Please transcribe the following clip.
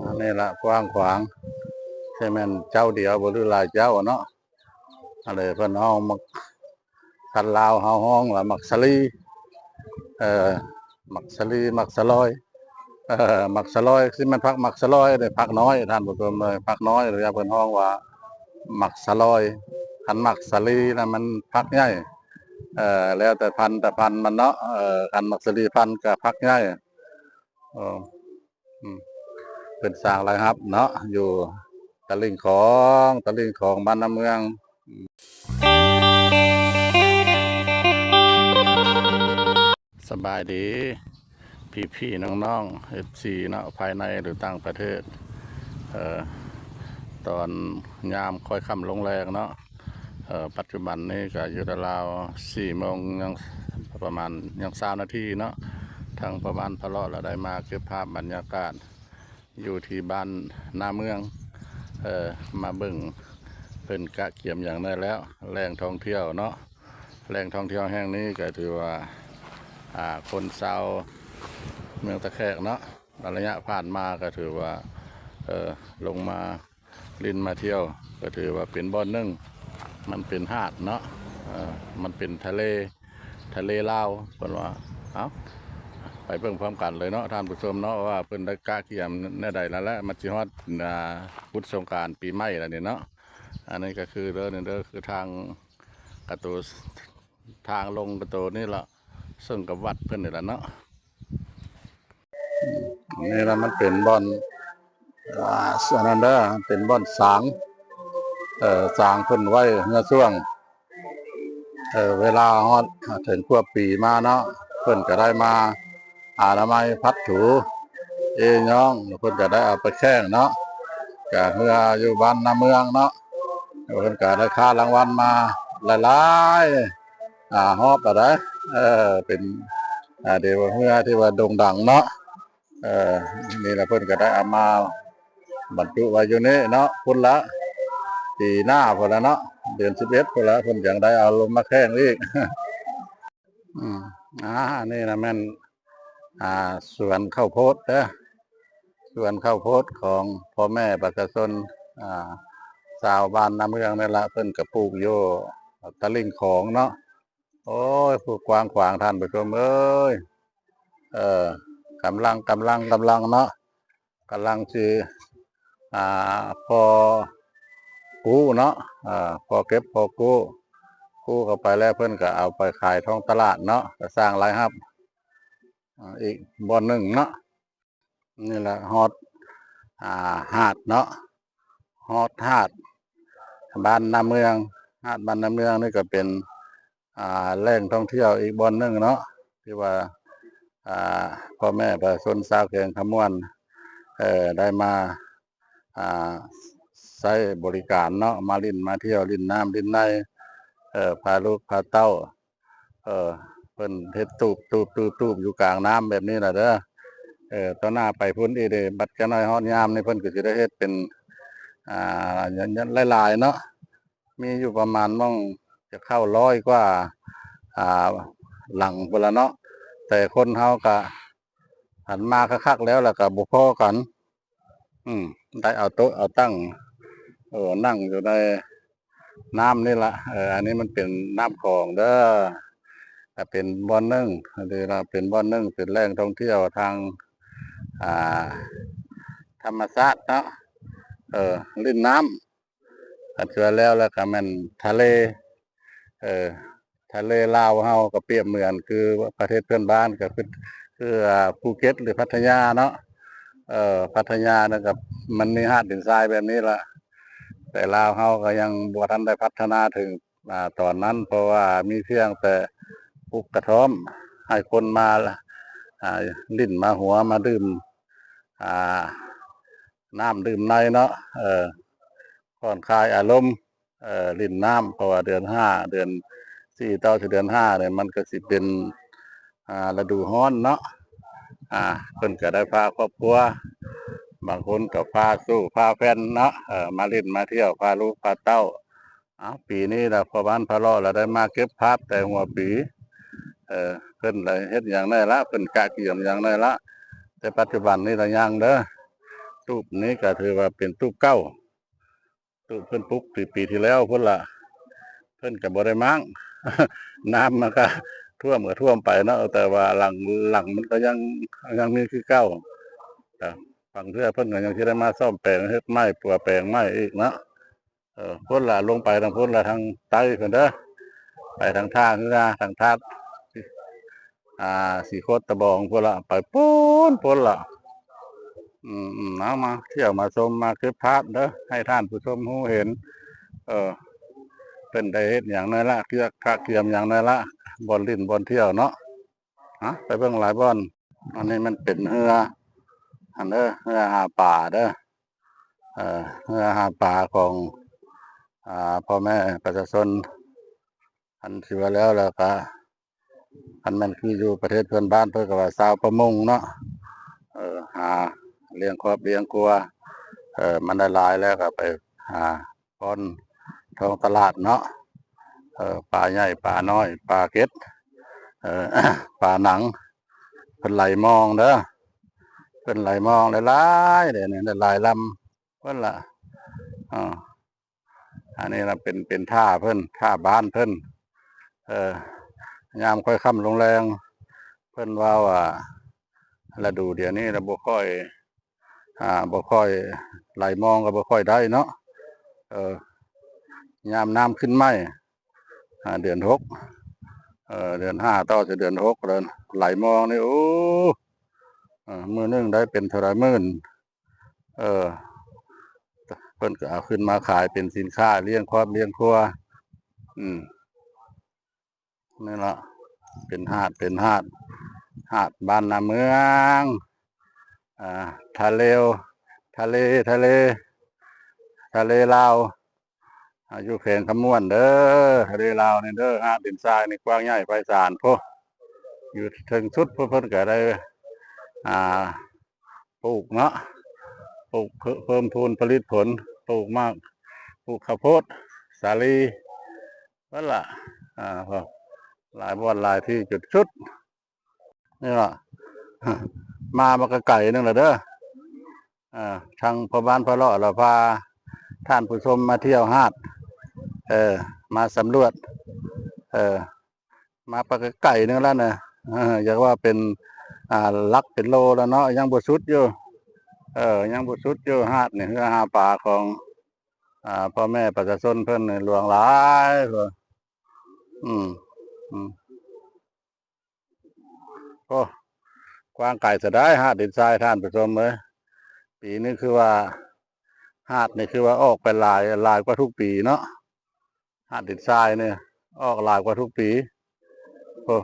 ອັນນີ້ລະກວ້າງຂວາງ ຊິແມ່ນເຈົ້າດຽວບໍ່ ຫຼືຫຼາຍເຈົ້າເນາະ. ອັນນີ້ເພິ່ນຮ້ອງໝາກ ຄັນລາວເຮົາຮ້ອງວ່າໝາກສາລີ ເອີ ໝາກສາລີ ໝາກສະລອຍ ເອີ ໝາກສະລອຍ ຊິແມ່ນຜັກໝາກສະລອຍເດ້ ຜັກນ້ອຍ ທ່ານຜູ້ຊົມເອີຍ ຜັກນ້ອຍ ຫຼືເພິ່ນຮ້ອງວ່າໝາກສະລອຍ. ຄັນໝາກສາລີນະມັນຜັກໃຫຍ່ ເອີ ແລ້ວແຕ່ພັນແຕ່ພັນມັນເນາະ ເອີ ຄັນໝາກສາລີພັນກະຜັກໃຫຍ່ ເອີ ອືມ ເປັນສ້າງລາຍຮັບເນາະ ຢູ່ຕະລິ່ງຂອງ ຕະລິ່ງຂອງບ້ານນາເມືອງ. ສະບາຍດີພີ່ໆນ້ອງໆ ເອັຟຊີເນາະ ພາຍໃນ ຫຼື ຕ່າງປະເທດ ເອີ ຕອນຍາມຄ່ອຍຄ່ຳລົງແລງເນາະ ເອີ ປັດຈຸບັນນີ້ກະຢູ່ລາວໆສີ່ໂມງ ຍັງປະມານ ຍັງຊາວນາທີເນາະ ທາງພໍ່ບ້ານພາເລາະລະໄດ້ມາເກັບພາບບັນຍາກາດຢູ່ທີ່ບ້ານນາເມືອງ ເອີ ມາເບິ່ງເພິ່ນກະກຽມຫຍັງແດ່ແລ້ວ ແຫຼ່ງທ່ອງທ່ຽວເນາະ. ແຫຼ່ງທ່ອງທ່ຽວແຫ່ງນີ້ກະຖືວ່າ ອາ ຄົນຊາວເມືອງຕາແຂກເນາະ ໃນໄລຍະຜ່ານມາກະຖືວ່າ ເອີ ລົງມາ ຫຼິ້ນມາທ່ຽວ ກະຖືວ່າເປັນບ່ອນໜຶ່ງ ມັນເປັນຫາດເນາະ ເອີ ມັນເປັນທະເລ ທະເລລາວ ເພິ່ນວ່າ ເອົ້າ ໄປເບິ່ງພ້ອມກັນເລີຍເນາະ ທ່ານຜູ້ຊົມເນາະ ວ່າເພິ່ນໄດ້ກະກຽມແນວໃດແລ້ວ ແລະ ມັນຊິຮອດ ອາ ບຸນສົງການປີໃໝ່ແລ້ວນີ້ເນາະ. ອັນນີ້ກະຄືເດີ ນີ້ເດີ ຄືທາງກະໂຕ ທາງລົງກະໂຕນີ້ລະ ເຊິ່ງກັບວັດເພິ່ນນີ້ລະເນາະ. ນີ້ລະມັນເປັນບ່ອນ ອາ ອັນນັ້ນເດີ ເປັນບ່ອນສາງ ເອີ ສາງເພິ່ນໄວ້ເຮືອຊ່ວງ ເອີ ເວລາຮອດເຖິງຂວບປີມາເນາະ ເພິ່ນກະໄດ້ມາອະນາໄມພັດຖູເອຍ້ອງ ເພິ່ນກະໄດ້ເອົາໄປແຂ່ງເນາະ ກະເຮືອຢູ່ບ້ານນາເມືອງເນາະ ເພິ່ນກະໄດ້ຄ່າລາງວັນມາຫຼາຍໆ ອາ ຮອບລະໄດ ເອີ ເປັນ ອາ ເດວ່າເຮືອທີ່ວ່າໂດ່ງດັງເນາະ. ເອີ ນີ້ລະເພິ່ນກະໄດ້ເອົາມາບັນຈຸໄວ້ຢູ່ນີ້ເນາະ ພຸ້ນລະ ປີໜ້າພຸ້ນລະເນາະ ເດືອນສິບເອັດພຸ້ນລະ ເພິ່ນຈັ່ງໄດ້ເອົາລົງມາແຂ່ງອີກ. ອືມ ອາ ນີ້ລະແມ່ນ ອາ ສວນເຂົ້າໂພດເດີ ສວນເຂົ້າໂພດຂອງພໍ່ແມ່ປະຊາຊົນ ອາ ຊາວບ້ານນາເມືອງນີ້ລະ ເພິ່ນກະປູກຢູ່ຕະລິ່ງຂອງເນາະ. ໂອ້ຍ ຜູ້ກວ້າງຂວາງ ທ່ານຜູ້ຊົມເອີຍ ເອີ ກຳລັງ ກຳລັງ ກຳລັງເນາະ ກຳລັງຊິ ອາ ພໍ້ກູ້ເນາະ ອາ ພໍ້ເກັບພໍ້ກູ້ ກູ້ເຂົ້າໄປແລ້ວ ເພິ່ນກະເອົາໄປຂາຍທ້ອງຕະຫຼາດເນາະ ກະສ້າງລາຍຮັບ ອາ ອີກບ່ອນໜຶ່ງເນາະ. ນີ້ລະຮອດ ອາ ຫາດເນາະ ຮອດຫາດບ້ານນາເມືອງ ຫາດບ້ານນາເມືອງນີ້ກະເປັນ ອາ ແຫຼ່ງທ່ອງທ່ຽວອີກບ່ອນໜຶ່ງເນາະ ທີ່ວ່າ ອາ ພໍ່ແມ່ປະຊາຊົນຊາວແຂວງຄຳມ່ວນ ເອີ ໄດ້ມາ ອາ ໃຊ້ບໍລິການເນາະ ມາຫຼິ້ນມາທ່ຽວ ຫຼິ້ນນ້ຳຫຼິ້ນໃນ ເອີ ພາລູກພາເຕົ້າ ເອີ ເພິ່ນເຮັດຕູບ ຕູບ ຕູບ ຕູບ ຢູ່ກາງນ້ຳແບບນີ້ລະເດີ ເອີ ຕໍ່ໜ້າໄປພຸ້ນອີກເດ້ ບັດຈັກໜ້ອຍຮອດຍາມນີ້ ເພິ່ນກະຊິໄດ້ເຮັດເປັນ ອາ ຫຼາຍໆເນາະ ມີຢູ່ປະມານໝ່ອງຈະເຂົ້າຮ້ອຍກວ່າ ອາ ຫຼັງພຸ້ນລະເນາະ ແຕ່ຄົນເຮົາກະ ຄັນມາຄັກໆແລ້ວລະກະບໍ່ພໍ້ກັນ ອືມ ໄດ້ເອົາໂຕະເອົາຕັ່ງ ເອີ ນັ່ງຢູ່ໃນນ້ຳນີ້ລະ ເອີ ອັນນີ້ມັນເປັນນ້ຳຂອງເດີ ກະເປັນບ່ອນໜຶ່ງ ອັນນີ້ລະເປັນບ່ອນໜຶ່ງ ເປັນແຫຼ່ງທ່ອງທ່ຽວທາງ ອາ ທຳມະຊາດເນາະ ເອີ ຫຼິ້ນນ້ຳ ຄັນວ່າແລ້ວລະກະແມ່ນທະເລ ເອີ ທະເລລາວເຮົາກະປຽບເໝືອນຄືປະເທດເພື່ອນບ້ານ ກະຄື ຄື ອາ ພູເກັດ ຫຼື ພັດທະຍາເນາະ ເອີ ພັດທະຍານະກະມັນມີຫາດດິນຊາຍແບບນີ້ລະ ແຕ່ລາວເຮົາກະຍັງບໍ່ທັນໄດ້ພັດທະນາເຖິງ ອາ ຕອນນັ້ນ ເພາະວ່າມີພຽງແຕ່ປູກກະທ້ອມ ໃຫ້ຄົນມາ ອາ ຫຼິ້ນມາຫົວ ມາດື່ມ ອາ ນ້ຳດື່ມໃນເນາະ ເອີ ຜ່ອນຄາຍອາລົມ ເອີ ຫຼິ້ນນ້ຳ ເພາະວ່າເດືອນຫ້າ ເດືອນສີ່ ຕໍ່ຊິເດືອນຫ້ານີ້ ມັນກະຊິເປັນ ອາ ລະດູຮ້ອນເນາະ ອາ ເພິ່ນກະໄດ້ພາຄອບຄົວ ບາງຄົນກະພາໂສ້ພາແຟນເນາະ ເອີ ມາຫຼິ້ນມາທ່ຽວ ພາລູກພາເຕົ້າ ເອົ້າ ປີນີ້ລະພໍ່ບ້ານພາເລາະລະໄດ້ມາເກັບພາບແຕ່ຫົວປີ ເອີ ເພິ່ນລະເຮັດຫຍັງແດ່ລະ ເພິ່ນກະກຽມຫຍັງແດ່ລະ ແຕ່ປັດຈຸບັນນີ້ລະຍັງເດີ. ຕູບນີ້ກໍຖືວ່າເປັນຕູບເກົ່າ, ຕູບເພິ່ນປຸກປີ ປີທີ່ແລ້ວພຸ້ນລະ, ເພິ່ນກໍບໍ່ໄດ້ມ້າງ, ນ້ຳມັນກໍຖ້ວມກໍຖ້ວມໄປເນາະ, ແຕ່ວ່າຫຼັງ ຫຼັງມັນກໍຍັງ ຍັງມີຄືເກົ່າ. ບາງເທື່ອເພິ່ນກໍຍັງຊິໄດ້ມາສ້ອມແປງ ເຮັດໃໝ່ ປົວແປງໃໝ່ອີກເນາະ. ເອີ ພຸ້ນລະ ລົງໄປທາງພຸ້ນລະ ທາງໃຕ້ເພິ່ນເດີ, ໄປທາງທ່າເຮືອ ທາງທ່າ ອ່າ ສີໂຄດຕະບອງພຸ້ນລະ, ໄປພຸ້ນ ພຸ້ນລະ. ອືມໆ ເອົາ ມາທ່ຽວມາຊົມ ມາເກັບພາບເດີ ໃຫ້ທ່ານຜູ້ຊົມຮູ້ເຫັນ. ເອີ ເພິ່ນໄດ້ເຮັດຫຍັງແດ່ລະ, ກະກຽມຫຍັງແດ່ລະ, ບ່ອນຫຼິ້ນບ່ອນທ່ຽວເນາະ. ຮະ ໄປເບິ່ງຫຼາຍບ່ອນ. ອັນນີ້ມັນເປັນເຮືອ ອັນເດີ ເຮືອຫາປາເດີ, ເອີ ເຮືອຫາປາຂອງ ອ່າ ພໍ່ແມ່ປະຊາຊົນ. ອັນທີ່ວ່າແລ້ວ ແລ້ວກະ ຄັນແມ່ນຄືຢູ່ປະເທດເພື່ອນບ້ານ ເພິ່ນກໍວ່າຊາວປະມົງເນາະ, ເອີ ຫາລ້ຽງຄອບລ້ຽງຄົວ, ເອີ ມັນໄດ້ຫຼາຍແລ້ວກໍໄປຫາ ປ້ອນທ້ອງຕະຫຼາດເນາະ. ເອີ ປາໃຫຍ່ ປານ້ອຍ ປາເກັດ ເອີ ປາໜັງ ເພິ່ນໄຫຼມອງເດີ, ເພິ່ນໄຫຼມອງຫຼາຍໆເດ້ນີ້ ຫຼາຍລຳເພິ່ນລະ. ເອີ ອັນນີ້ລະເປັນ ເປັນທ່າເພິ່ນ ທ່າບ້ານເພິ່ນ. ເອີ ຍາມຄ່ອຍຄ່ຳລົງແລງ ເພິ່ນເວົ້າວ່າ ລະດູດຽວນີ້ລະບໍ່ຄ່ອຍ ອ່າ ບໍ່ຄ່ອຍໄຫຼມອງກໍບໍ່ຄ່ອຍໄດ້ເນາະ. ເອີ ຍາມນ້ຳຂຶ້ນໃໝ່ ອ່າ ເດືອນຫົກ ເອີ ເດືອນຫ້າຕໍ່ຈາກເດືອນຫົກ ແລ້ວໄຫຼມອງນີ້ ໂອ້ ເອີ ມື້ໜຶ່ງໄດ້ເປັນເທົ່າໃດໝື່ນ. ເອີ ເພິ່ນກໍເອົາຂຶ້ນມາຂາຍເປັນສິນຄ້າລ້ຽງຄອບລ້ຽງຄົວ. ອືມ ນີ້ລະ ເປັນຫາດ ເປັນຫາດ ຫາດບ້ານນາເມືອງ ອ່າ ທະເລວ ທະເລ ທະເລ ທະເລລາວ ອ່າ ຢູ່ແຂວງຄຳມ່ວນເດີ. ທະເລລາວນີ້ເດີ ຫາດດິນຊາຍນີ້ກວ້າງໃຫຍ່ໄພສານພຸ້ນ, ຢູ່ເທິງສຸດພຸ້ນ ເພິ່ນກໍໄດ້ ອ່າ ປູກເນາະ ປູກເພີ່ມ ເພີ່ມພູນຜະລິດຜົນ ປູກໝາກ ປູກເຂົ້າໂພດ ສາລີ ເບິດລະ. ອ່າ ຫຼາຍບ່ອນຫຼາຍທີ່ ຈຸດສຸດນີ້ລະ ມາ ມາກໍໄກໜຶ່ງລະເດີ. ອ່າ ທາງພໍ່ບ້ານພາເລາະລະພາທ່ານຜູ້ຊົມມາທ່ຽວຫາດ ເອີ ມາສຳຫຼວດ ເອີ ມາໄປໄກໜຶ່ງແລ້ວນະ. ເອີ ຢາກວ່າເປັນ ອ່າ ຫຼັກເປັນໂລແລ້ວເນາະ ຍັງບໍ່ສຸດຢູ່. ເອີ ຍັງບໍ່ສຸດຢູ່ ຫາດນີ້ ເຮືອຫາປາຂອງ ອ່າ ພໍ່ແມ່ປະຊາຊົນເພິ່ນນີ້ຫຼວງຫຼາຍ. ອືມ ອືມ ໂອ້ ກວ້າງໄກສະດາຍ ຫາດດິນຊາຍ ທ່ານຜູ້ຊົມເອີຍ. ປີນີ້ຄືວ່າ ຫາດນີ້ຄືວ່າອອກໄປຫຼາຍ ຫຼາຍກວ່າທຸກປີເນາະ. ຫາດດິນຊາຍນີ້ອອກຫຼາຍກວ່າທຸກປີ ໂອ້.